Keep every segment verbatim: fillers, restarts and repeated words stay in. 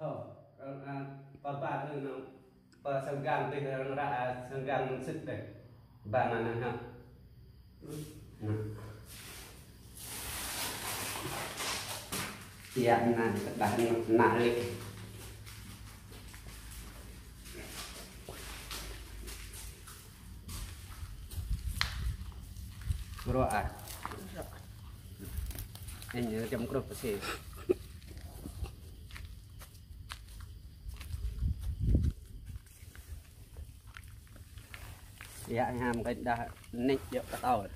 Ơ, ơ, a, pơpă tơ nao, pơsơgang tơ nao, a, sơgang sĭt tơ. Ba anŭn hă. Nă. Ia, nă, tơdah nă lĕ. Bruă ah. Ơ, ñu čăm kruh pơsĭ. Ia, ham kơ đah nik jŏk kơtâo.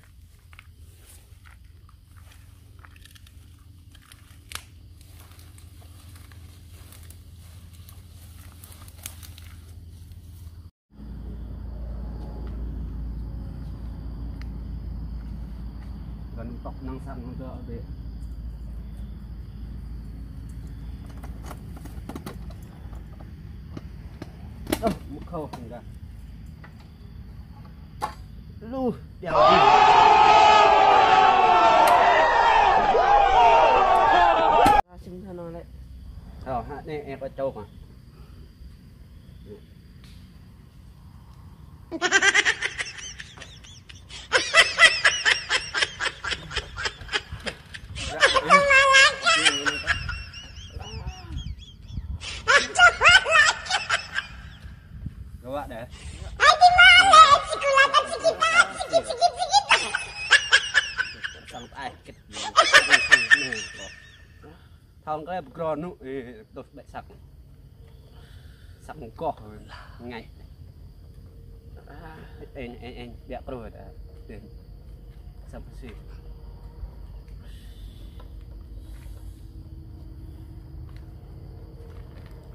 Găn tŏk năng săng năng tơ bĕ. Ơ, mŭk khâu hăng găn. Lu, đeo. Sing thana lĕ. Ơ, hă, anai, ĕp čô mă. Gawă đah. Sampai kit. Thâo kơ pơgro nŭ, ơ, tŭ ƀĕ săk. Săk mơgoh, ngă. Ơ, ơ, ơ, biă kruh ta. Ơ. Săk pơsĭ.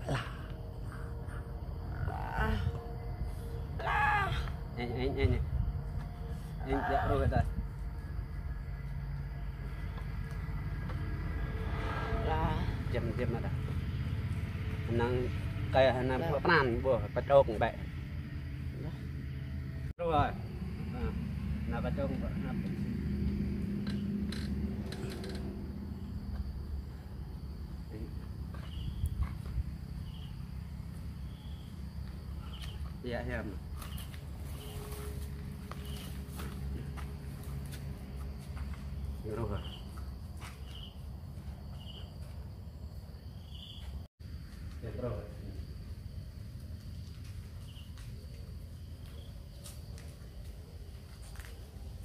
Lah. Lah. Lah. Ơ, ơ, ơ, ơ. Ơ, biă kruh ta. Lah. Jăm, jăm ada. Năng kơ năng pran ƀuh pơčŏk bĕ. Lah. Rồi. Nă, nă pơčŏk bĕ, nă. Ia, hiam. Ruh. Ia, ruh.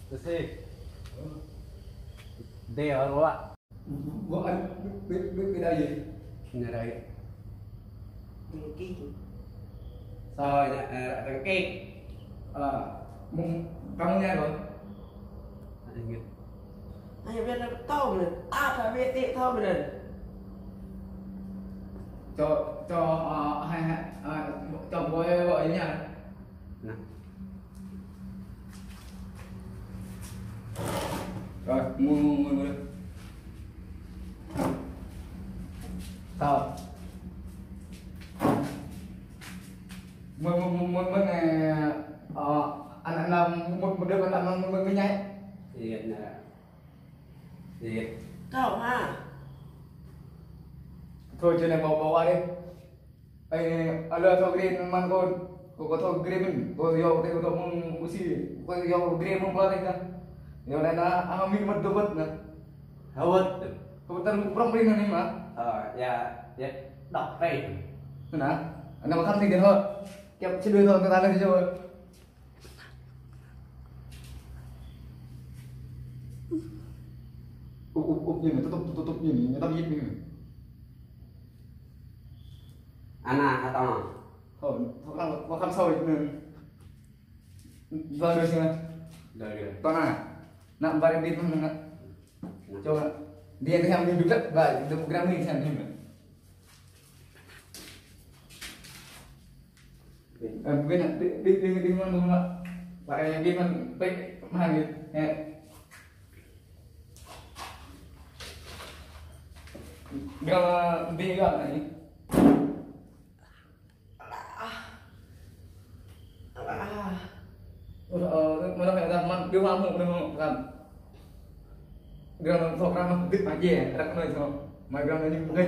Tơsĭ. Dê ruă. Gua ăn, bê, bê, bê đa gì? Nhà đây. Đăng ký. Sao nhà, à, đăng ký. Ờ, mùng, trong nhà rồi. Anh Việt. Anh Việt là tao rồi. À, phải biết tị tao rồi. Cho, cho, ờ, hai, hai, ờ, cho bố, bố ấy nha. Nă. Rồi, mua, mua, mua, mua. Sao? Mua, mua, mua, mua, mua này, ờ, anh, anh làm một, một đứa anh làm một, một, một nhảy. Iya, nă. Iya. Kâo hă? Thôi, chuyện này bỏ, bỏ qua đi. Ê, alơ thâo gre mơ̆n kâo, kâo, kâo thâo gre mơ̆n, kâo yua tơ kâo tŏ mơ̆ng Ƀu Si, kâo yua gre mơ̆ng pla tơ kâo. Yua anai nă, ang mĭn mơ̆n dŏ wơ̆t nă. Hơwơ̆t. Kâo tơl prŏng rin anai mă. Ơ, ia, ia, đŏk rin. Nă, anai mă khăn thing tơ hơ. Kiăng či đuaĭ thâo tơ ta lĕ čô. Úp, úp, úp, ñu nă, tŭ tŭp, tŭ tŭp, ñu nă, ñu tŭ yip ñu nă. Ană hă tŏng. Hơ, tŏng, tŏng, tŏng soi ñu. Ba rơ sĭ nă. Ba rơ. Tŏng nă. Nă ba rơ đi tŏng nă. Čô nă. Dia tơ hiam ñu dŭk lăp, ba, dŭk gram ni hiam ñu nă. Ơ, bên nă, đi, đi, đi, đi mơ̆n, mơ̆n, mơ̆n. Ba rơ đi mơ̆n, pĕ, mă hă, ơ. Gơ̆, ƀing gơ̆ anai. Alah. Alah. Ơ, ơ, mơ̆n anai dah mơ̆n, ƀing mă mơ̆n, mơ̆n, mơ̆n, kan. Gơ̆ anŭn thâo krăn mơ̆n, dĭt mă jĕ, răk anai thâo. Mă gơ̆ anai ñu pơgơi.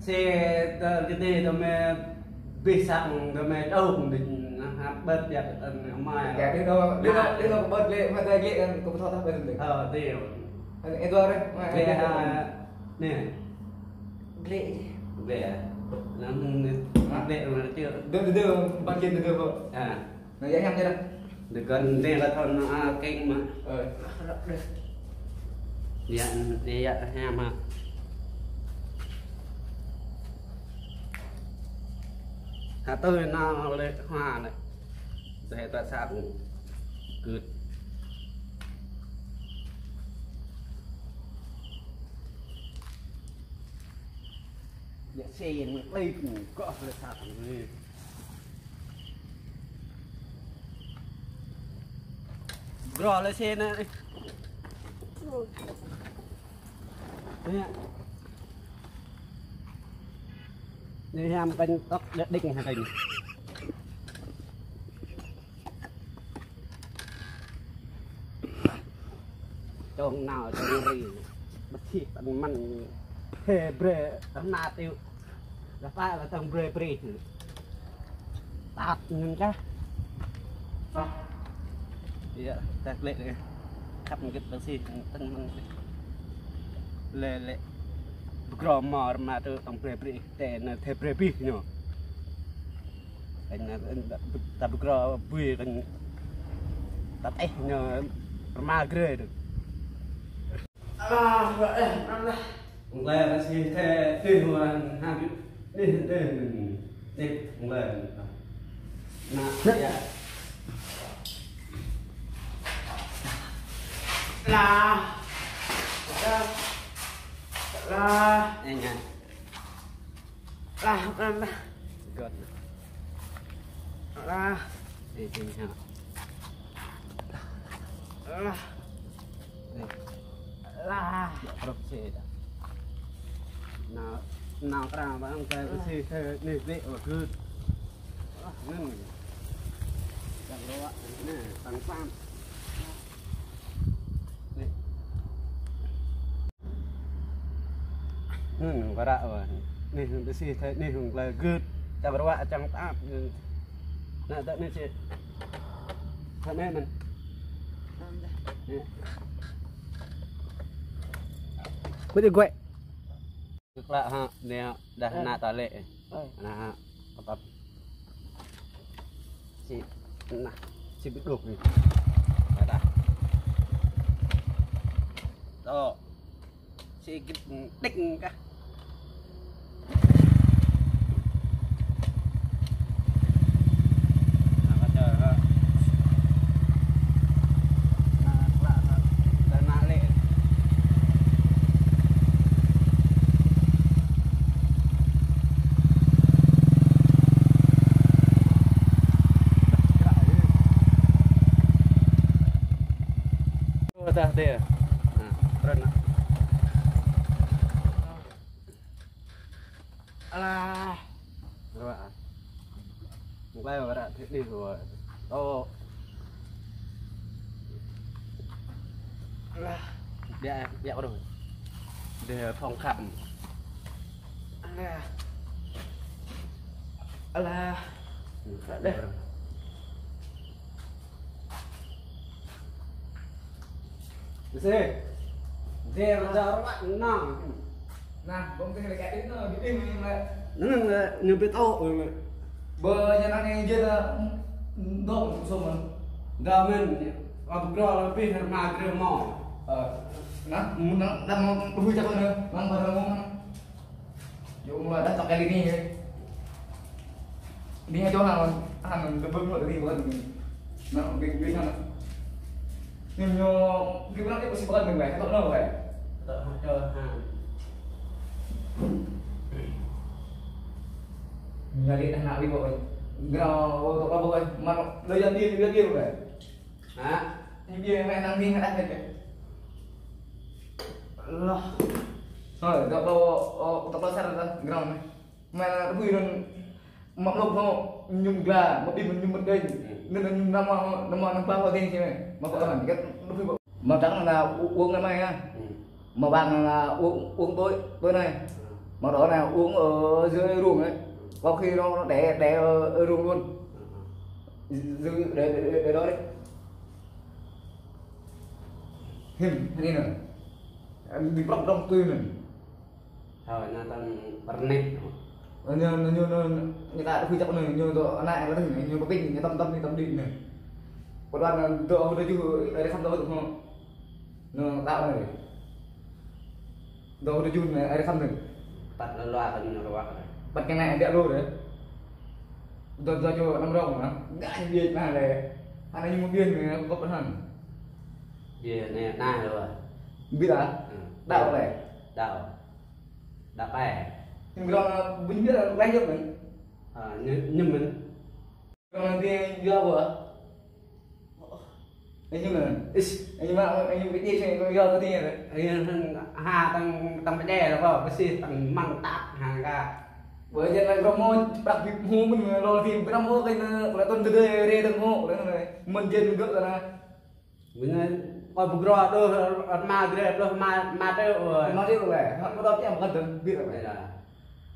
Xe tơ kơ tê tơ mê bê săng tơ mê trông đinh hăp bớt biă tơ mê mai. Kơ đinh tơ, đinh tơ, đinh tơ bớt lĕ, mă tơ lĕ kơ pơtho tơ bớt đinh. Ơ, tê. Ơ, ê, tơ rĕ, mă, lĕ, ê, tơ, a, nê. Lĕ. Lĕ, a. Năm nê, lĕ, mă tơ. Đơ, đơ, đơ, băt lĕ, đơ, đơ, bơ. A. Nă, yă hiam yă dah. Dơgăn dê lah thon, a, keng mă. Ơ. Yă, yă hiam mă. Hă tui nă lĕ hua lĕ. Dê ta sat gưt. Yă sen lĕ pun kơh lĕ sat lĕ. Gro lĕ xe nă. Nê. Nê hiam panh tŏk đĕ đing hă panh. Čong nao čong ri. Bơsih tăn măn. Hê brê rơnat iu. Dah pă lah tơng brê brê. Tat ngăn kah. Ia, ta klĕ đê. Khăp ngĭt ta si, tăng măng. Lĕ, lĕ. Bơgrô mơ̆ rơma tơ tong brơi brơi. Tơ nơ tơ brơi brơi ñu. Kơ nơ, ta bơgrô brơi kơ ta tơ ñu rơma grê đê. Ơ, ơ, ơ, ơ. Nglai ră si tơ tơ huan ha bi. Nê, nê, nê, nê, nglai. Na, ia. La. La. La. Ê, nè. La, la, la. Gơt. La. Ê, ê, ha. La. Ê. La. Rơ̆k sĕ đa. Na, na kra ba ang kai si kai ni bĕ wa gơt. Năn. Yang roa ni tang pam. Ni. Năn, kara wa. Ni, ni si kai ni hung la gơt. Yang roa yang tap. Na, ta ni si. Kơ nê mơ̆n. Nê. Bơ đi guai. Kơ klă ha, nê đah na ta lĕ. Ơ. Na ha, kơtăp. Si, na, si bĭt đôk ni. Đah, đah. Tơ. Si gĭt đĕk kah. Dah dê. Nah, keren. Alah. Rơma. Mơ̆ng klai wa ră thĭ đih wa. Tơ. Alah. Biă, biă wa đôč. Dê phong khăp. Alah. Alah. Ră đeh. Mơsê. Dê rơma rơma nang. Nah, bông tê lĕ kơ tê nơ, bi tê mơ̆n lĕ. Năn lĕ, ñu bi tŏ lĕ. Bơ ñu năn ñu jê đa, dŏ sôm mơ̆n. Đa mơ̆n, ăp grô lĕ pih nă ma grê mơ̆. Ơ, nă, mơ̆n nă, đa mơ̆n, hui čăk nă, mơ̆n ba đa mơ̆n. Yua mơ̆ đah tŏk kơ li ni yơh. Ni hă čô hă, hă mơ̆n tơbơ̆ng lŏ tơdi bơ̆n ni. Nă, bi, bi hă nă. Ñu, ñu, bi bơ̆n ni pơsĭ bơ̆n ni weh, tŏk nă weh. Tŏk hă čô hă. Ñu li đah nă li bơ̆n. Grao, tŏk la bơ̆n. Mă, lơ yan đi, yan đi weh. Hă? Ñu bi weh nă ni hă đah ni. Lah. Hơi, tŏk la, ô, tŏk la sar đah, grao ni. Mă na tơpui năn mă lŏk hŏ ñum gla, mă ƀing ñum mơ̆n đĕñ. Năn năn năn mă hŏ, năn mă năn pă hŏ đĕñ si mă. Mă pă năn, kơ tơpui bơ. Mă trắng là u-, uống ngày mai nha. Mă vàng là uống, uống tối, tối nay. Mă đỏ là uống ở dưới ruộng ấy. Có khi nó, nó đẻ, đẻ ở, ở ruộng luôn. Giữ, để, để, để, để đó đấy. Him, him năn. Đi brŏk brŏk tui năn. Hơi, na tăn pơrnĕk. Ñu, ñu, ñu, ñu, ñu ta hui čăk ñu, ñu tơ ană rơh ñu, ñu pơping, ñu tăm tăm ni tăm đĭ ñu. Pơđuan dŏ hơdră juh, ơi khăm dŏ hơdră hŏ. Ñu ta anai. Dŏ hơdră juh anai, ơi khăm anai. Păt lơ lua kơ ñu rơwak anai. Păt kơ anai biă lu đê. Dŏ, dŏ čô năm rong anai. Gah ñu biă anai lĕ. Anai ñu mơ̆ biă anai, kơ pơhăn. Biă anai, anai lua. Biă à? Đaŏ lĕ. Đaŏ. Đa pe. Ñu rong, ƀing biă lĕ yơh mơ̆n. Ơ, ñu, ñu mơ̆n. Rong anai biă yua bơ. Ơ, ñu mơ̆n. Is, ñu mă, ñu kơ djai sĕ, yua tơ tih yơh. Ơ, ñu hăng ha tăng, tăng pơdjai lă bơ, pơsĭ tăng măng tap hăng ka. Bơ jăn lĕ rong mơ̆, prăk bip hmô mơ̆n, lŏ tih, prăk mơ̆ kơ anai, kơ lĕ tơ̆n tơdơi, rê tơ̆n mơ̆, kơ lĕ anai. Mơ̆n jăn gơ̆ kơ anai. Bơ ñu, ơ, bơgrô đôč, ơ, ma grê đôč, ma, ma tơ, ơ. Ma tơ, ơ, hă, mă đŏp yơh, mă kơ tơ̆n, bit, ơ. Iya.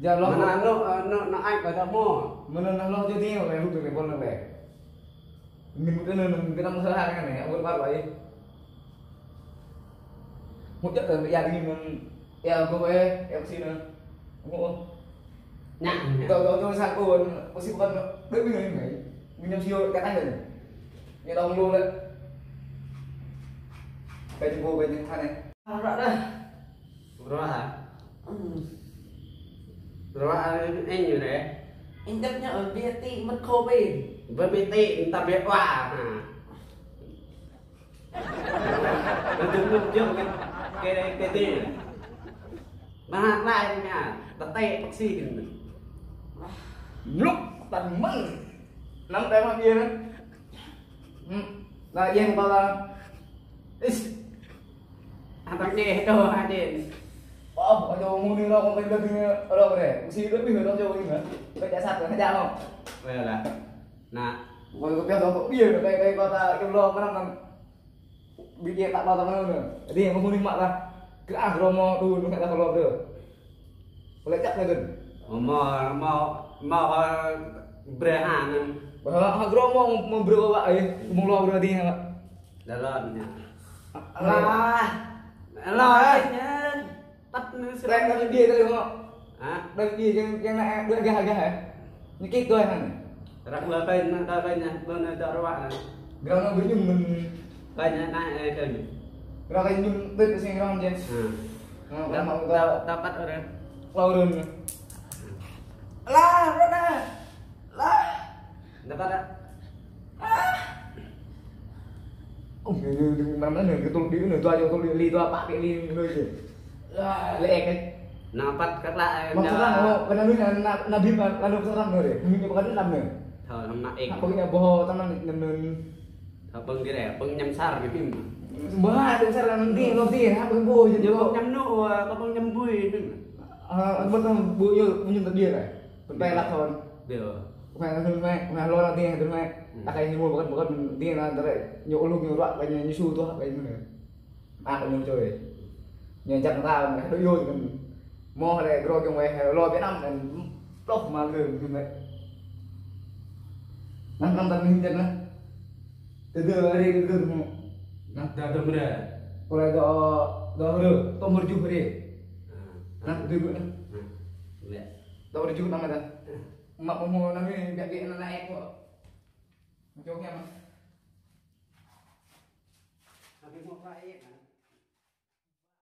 Jă lŏ. Mơ̆n anŭn, ơ, anŭn, anŭn ai kơ ta mơ̆. Mơ̆n anŭn lŏ jơ̆ tih, ơ, hŭt tơ kơ ƀôn, ơ. Min mŭt anŭn, min kơnăm sơhă anai, amur ƀar lai. Mŭt jăk tơ ia dingin mơ̆n, ia gơ̆ ĕ, ia pơsĭ anŭn. Mŭt. Nă, nă. Tơ, tơ, tơ, sa kơ, pơsĭ pơkŏn, đuaĭ ƀing anai. Ƀing ñăm sĭ yơh, kơ tah anai. Ñu đong lu lĕ. Ƀing ñu gơ̆, ƀing ñu tha anai. Ră dah. Ră hă? Ừm. Ră hă, eng ñu rĕ? Eng dăp ñu, ơ, bia ti măt khô bi. Bia ti, ta bia wa, ha. Bia ti măt jơ̆ng, ke, ke, ke ti. Mă hă lai ñu, ta tê bác sĩ kơ ñu. Lŭk, ta mơ̆n. Năm tê mă bia anai. Hm. Na, yên ba la. Is. Hăng tang dê, tơ, hăng dê. Ơ, ơ, ñu mơ̆ng anai rŏk, kơ ƀing lơ̆k anai rŏk rĕ. Pơsĭ lơ̆k ƀing rŏk ñu anai. Kơ čă sat, kơ čă mơ̆. Weh lah. Nă. Kơ, kơ piah rŏk, kơ ƀiă, kơ, kơ, kơ ta, kơ lŏ, kơ năm, năm. Ƀing dê ta, ta, ta, mơ̆n anai. Dê, mơ̆ng anai mă ta. Kơ ah, rŏk mơ̆, đu, mơ̆ng ta, kơ lŏ, đu. Kơ lĕ čăk lĕ gơ̆n. Ơ, mơ̆, mơ̆, mơ̆, ơ, brơi hă anŭn. Ƀă hă, hă, rŏk mơ̆, mơ̆ brơi ƀă, ơ. Mơ̆ng lŏ brơi dê hă. Đa lŏn ñu. Alah. Alah. Alah. Tăp ñu srek. Rek kơ bia kơ ñu. Hă? Rek bia yang, yang nak, yang gah, gah, eh. Ñu kik kơ hăng. Rek bia kơ ñu, kơ, kơ ñu, bơnai dŏ ruă anai. Grong ñu bơñum mơ̆n. Kơ ñu, nă, ơ, kơ ñu. Grong kơ ñu tĭt sing grong jĕ. Hă. Hă, dap-, mă dap-, dap-, dapat orang. Orang. Alah, rŏk anai. Lah. Dapat dah. Ah. Ơ, ñu, ñu, ñu, năm anai, ñu, kơ tơl đĭ anai, dua, dua tơl đĭ, li dua, pă, pĕ li, ñu, ñu. Lah. Lĕ ek, eh. Nă păt kăt lă, eh, mă nă. Sơrăng, ơ, kơ anŭn, nă, nă, nă bim, nă, nă sơrăng anai rĕ. Ñu, ñu pơkă anŭn anai. Thâo, năm nă ek. Nă pơkă ñu ƀu hơt tơnăn, ñu, ñu. Thâo ƀơ̆ng dih rĕ, ƀơ̆ng ñăm sar ñu bim. Ƀă, ñăm sar anŭn dih, lŏ dih, hă, ƀơ̆ng ƀu, ñu, ñu ƀơ̆ng ñăm nŭ, ơ, kơ ƀơ̆ng ñăm bui, bim. Ơ, ƀơ̆ng tơnăn ƀu, ñu, ñu tơbiă rĕ. Pơtê lăk thon. Dio. Khua hơnŭn mĕ, khua lŏn anai hơnŭn mĕ. Hmm. Đah kơ ñu mơ̆ pơkŏn pơkŏn dih anŭn tơlơi. Ñu ôluh ñu ruă kơ ñu, ñu su tuh kơ ñu anai. Ak ñu čoi. Ñu jak ta, đuaĭ yơh kơ. Mơ̆ lĕ grong giŏng weh, lŏ Việt Nam kơ. Plŏh mă kơ ñu mĕ. Năm năm tăn hĭn jăn anai. Tơdơi rê tơdơi mơ̆. Năm tơdơi mơ̆ rê. Kơ lĕ dŏ, dŏ rê, tŏm rơjuh rê. Năm tơdơi mơ̆. Lĕ. Dŏ rơjuh năm tơdơi. Mă mơ̆ mơ̆ năm anai, biă biă anai kơ. Mă čô hiam. Năm anai mơ̆ prai.